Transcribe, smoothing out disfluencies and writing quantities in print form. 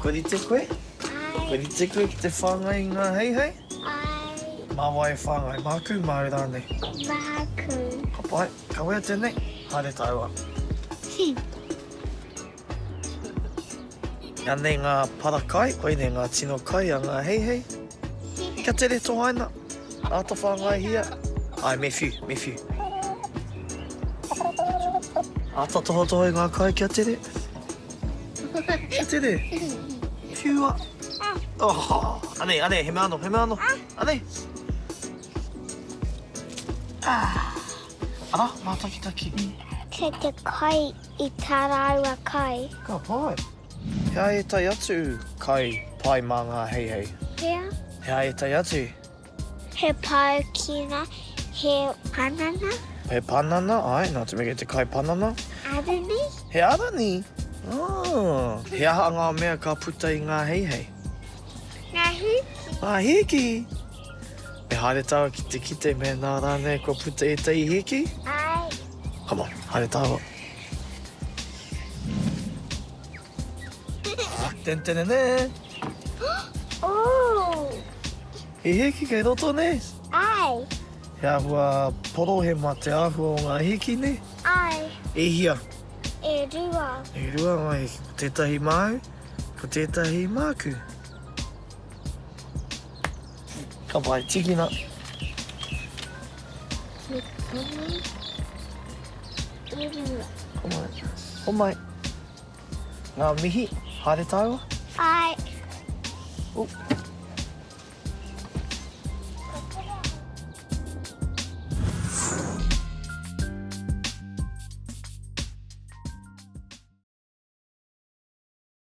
Kua rite koe? Āe. Kua rite koe ki te whāngai i ngā heihei? Āe. Mā wai e whāngai? Māku, māu rānei? Māku. Ka pai. Kawea tēnei, haere tāua. Anei ngā para kai, koinei ngā tino kai a ngā heihei. Kia tere tohaina, āta whāngaihia. Āe, me whiu, me whiu. Āta tohotoho i ngā kai kia tere. Kia tere. Whiua. Oh, anei, anei, he mea anō, he mea anō. Anei. Ah. Ara, mātakitaki. Kei te kai i tā rāua kai. Ka pai. He aha ētahi atu kai pai mā ngā heihei? Hea? He aha ētahi atu? He paukina, he panana. He panana, āe, nā te mea kei te kai panana. Arani. He arani? Oh. He aha ngā mea ka puta i ngā heihei? Ngā hīki. Ngā hīki? Me haere tāua ki te kite mēnā rānei kua puta ētahi hīki? Āe. Come on, haere tāua. Tentenene! Oh! He hīki kei roto, nē? Āe. He āhua porohema te āhua o ngā hīki, nē? Āe. E hia? E rua. E rua ngā hīki. Ko tētahi māu, ko tētahi māku. Ka pai, tīkina. Homai. Homai. Ngā mihi, haere tāua? Āe. Oh.